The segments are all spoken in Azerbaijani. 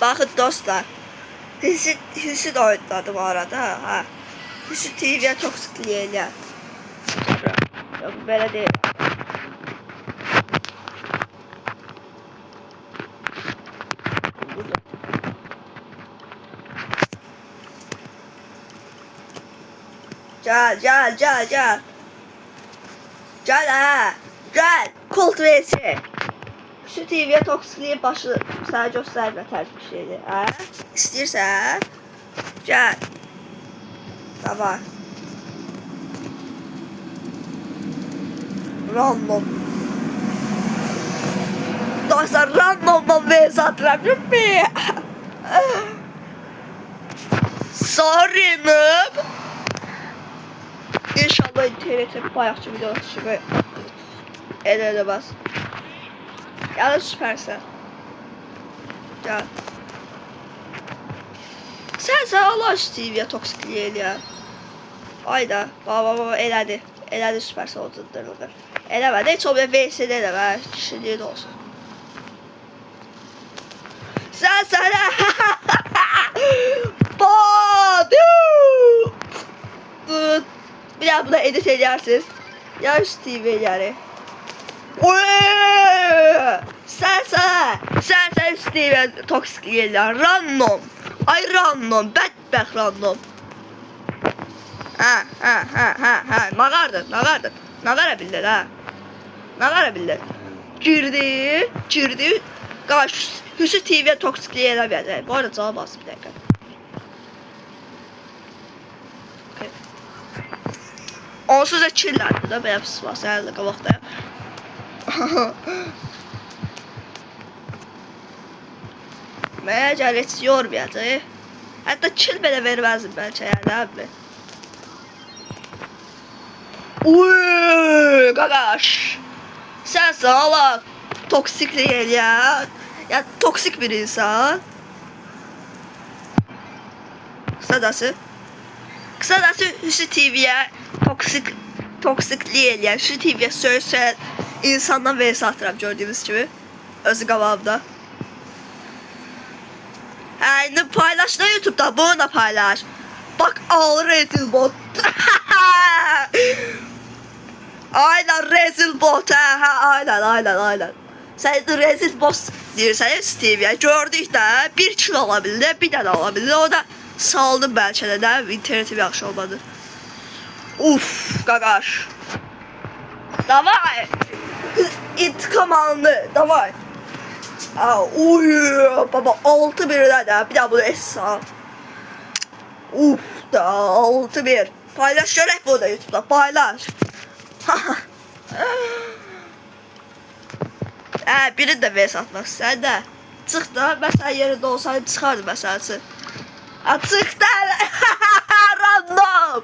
Baxın dostlar. Hüsü də oynadı bu arada. Ha. Hüsü TV-yə toksikliyə eləyər. Yox, belə deyil. Gəl, gəl, gəl, gəl. Gəl, hə. Gəl. Kult VS. Hüsü TV-yə toksikliyə başı sənə göstərmə tərz bir şeydir. Hə? İstəyirsən? Gəl. Davay. Random. Dostlar, randomdan VS atıram. Yuppi. Sorry noob. İnşallah internete bayaqçı video çıxır. Elə eləməz. Gəl süpersən. Gəl. Sən Allah TV-yə toksikliyə eləyər. Ayda. Baba baba elədi. Elədi süpersən o cındırılır. Eləmədi. Heç olmaya VS-də eləmə. Kişiliyin olsun. Sən sənə. Badu. Bir daha buna edit eləyərsiniz. Ya TV eləyərik. Sən sənə TV toksikliyə eləyər. Random. Ay random. Bədbəxt random. Hə. Nağardır. Nağara bildin, hə. Nağara bildin. Girdi. Qaş, Hüsü TV-yə toksikliyə eləməyəcək. Bu arada cavab alsın bir dəqiqə. Okay. Onsuz da kirləndi də, belə pis var, sən də qabaqdayam. Mənə gəl, heç yormayacaq. Hətta kil belə verməzdim bəlkə, yəni, abi. Uy, qaqaş. Sən sağ toksiklik eləyən, ya toksik bir insan. Kısacası Hüsü TV-yə toksiklik eləyən, Hüsü TV-yə söysən insandan VS atıram gördüyünüz kimi. Özü qabağımda. Hə, indi paylaş da YouTube'da, bunu da paylaş. Bak al rezil bot. Aynen rezil bot, hə, aynen. Sən rezil bot deyirsən TV-yə. Gördük də, bir kilo ala bildi, bir dənə ala bildi. O da saldım bəlkə də, nə, internetim yaxşı olmadı. Uf, qaqaş. Davay. İntikam alındı, davay. Uy, baba 6-1-də də, bir daha bunu essa. Uf da 6-1. Paylaş görək bunu da YouTube'da, paylaş. Hə, birini də VS atmaq istəyir də. Çıx da, məsələn yerində olsaydım çıxardım məsəl üçün. Çıx da, random.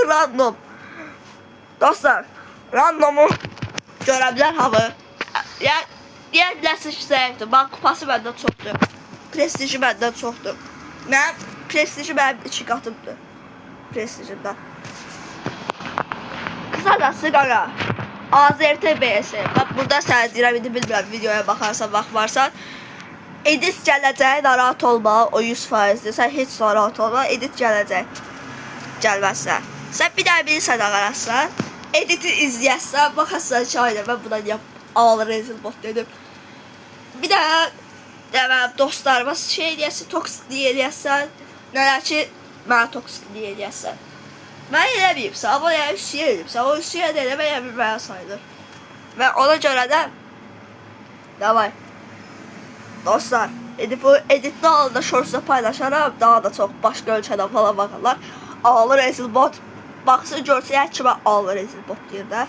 Random. Dostlar, randomu görə bilər hamı. Yəni, deyə bilərsiniz ki, zəifdir. Bax, kupası məndən çoxdur. Prestiji məndən çoxdur. Mənim prestiji mənim 2 qatımdır. Prestijimdən. Kısacası qaqa, AZRT BS. Bax, burada sənə deyirəm, indi bilmirəm, videoya baxarsan, baxmarsan. Edit gələcək, narahat olma, o 100%-dir. Sən heç narahat olma, edit gələcək. Gəlməzsən. Sən bir daha bilirsən, ağararsan. Editi izləyəsən, baxarsan ki, aynen, mən buna niyə ağlı rezil bot dedim. Bir daha deməm, dostlarıma şey eləyəsən, toksikliyi eləyəsən, nələr ki, mənə toksikliyi eləyəsən. Mən eləməyibsə, amma yəni Hüsüyə eləyibsə, o Hüsüyə də eləmə, yəni mənə sayılır. Və ona görə də, davay. Dostlar, bu editli halında shortsda paylaşaram, daha da çox başqa ölkədən falan baxarlar. Ağlı rezil bot, baxsın görsün, yəni ki, mən ağlı rezil bot deyir də,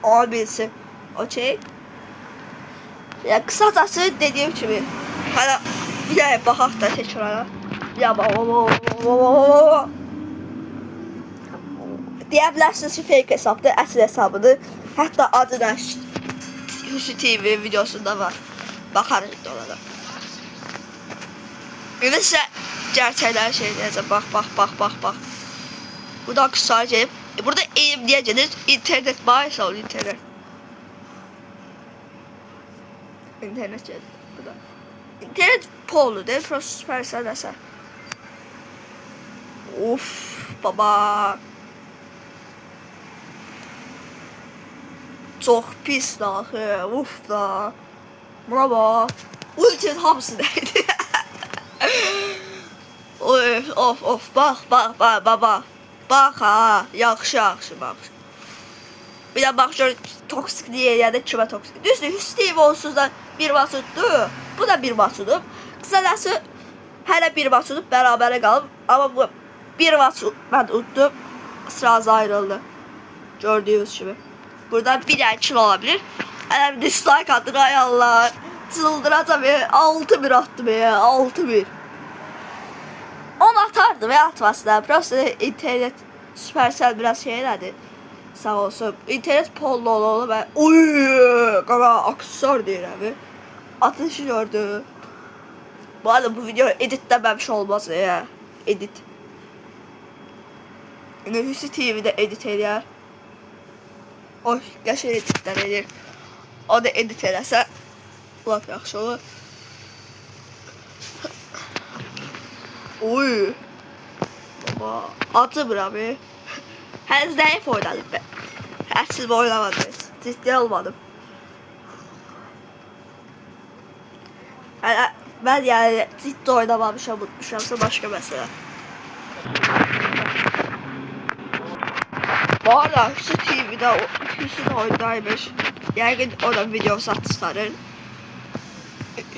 onu bilsin. Okey. Yəni, qısacası dediyim kimi, hələ bir dəqiqə baxaq da təkrara. Ya bax, deyə bilərsiniz ki, fake hesabdır, əsl hesabıdır. Hətta adı da Hüsü TV videosunda var. Baxarıq indi ona da. İndi sizə gerçəkləri şey deyəcəm. Bax, bax, bax, bax, bax. Buradan küsar gelib. Burada eğim deyə gedir. İnternet var, ol internet. İnternet gedir burada. İnternet pollu değil, prosto Supercell nəsə. Of baba. Çox pis daxı. Uf da. Buna bax. Ultinin hamısı nəydi? Of of of. Bax bax bax baba. Bax ha. Yaxşı yaxşı bax. Bir də bax gör toksikliyə eləyəndə kimə toksik. Düzdür, Hüsni TV onsuz da bir maç uddu. Bu da bir maç udub. Qısacası hələ bir maç udub bərabərə qalıb. Amma bu bir maç mən uddum. Sırazı ayrıldı. Gördüyünüz kimi. Buradan bir dənə kill ola bilir. Ələm dislike atın ay Allah. Çıldıracam ya. 6-1 attım ya. 6-1. 10 atardı və atmasına. Prosto internet Supercell biraz şey elədi. Sağ olsun. İnternet pollu ola və oy, qara aksesuar deyirəm. Atışı gördü. Bu arada bu video editləməmiş olmaz ya. Edit. Yəni Hüsni TV-də edit eləyər. Oy, qəşəng editlər edir. O da edit eləsə lap yaxşı olur. Oy. Baba, acımır abi. Hələ zəif oynadım ben. Həssiz oynamadım heç. Ciddi olmadım. Yəni, mən yəni ciddi oynamamışam, unutmuşamsa başqa məsələ. Bu arada Hüsnü TV'də Hüsnü oynaymış. Yəqin o da video satışların.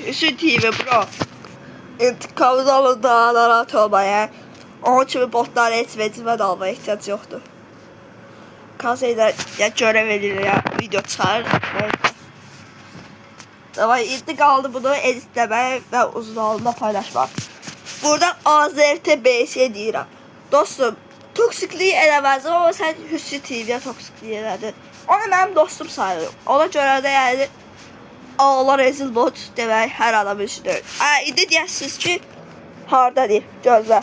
Hüsnü TV bro. İntiqamını alın da narahat olma ya. Onun kimi botları heç vecimə də almaya ehtiyac yoxdur. Kasayla ya görev edir ya video çıxarır. Tamam, indi qaldı bunu editləmək və uzun paylaşmaq. Buradan AZRT-BS deyirəm. Dostum, toksikliyi eləməzdim, amma sən Hüsnü TV-yə toksikliyi elədin. Onu mənim dostum sayılır. Ona görə də yəni ağlar rezil bot demək hər adam üçün deyil. İndi deyəsiniz ki, hardadır? Gözlə.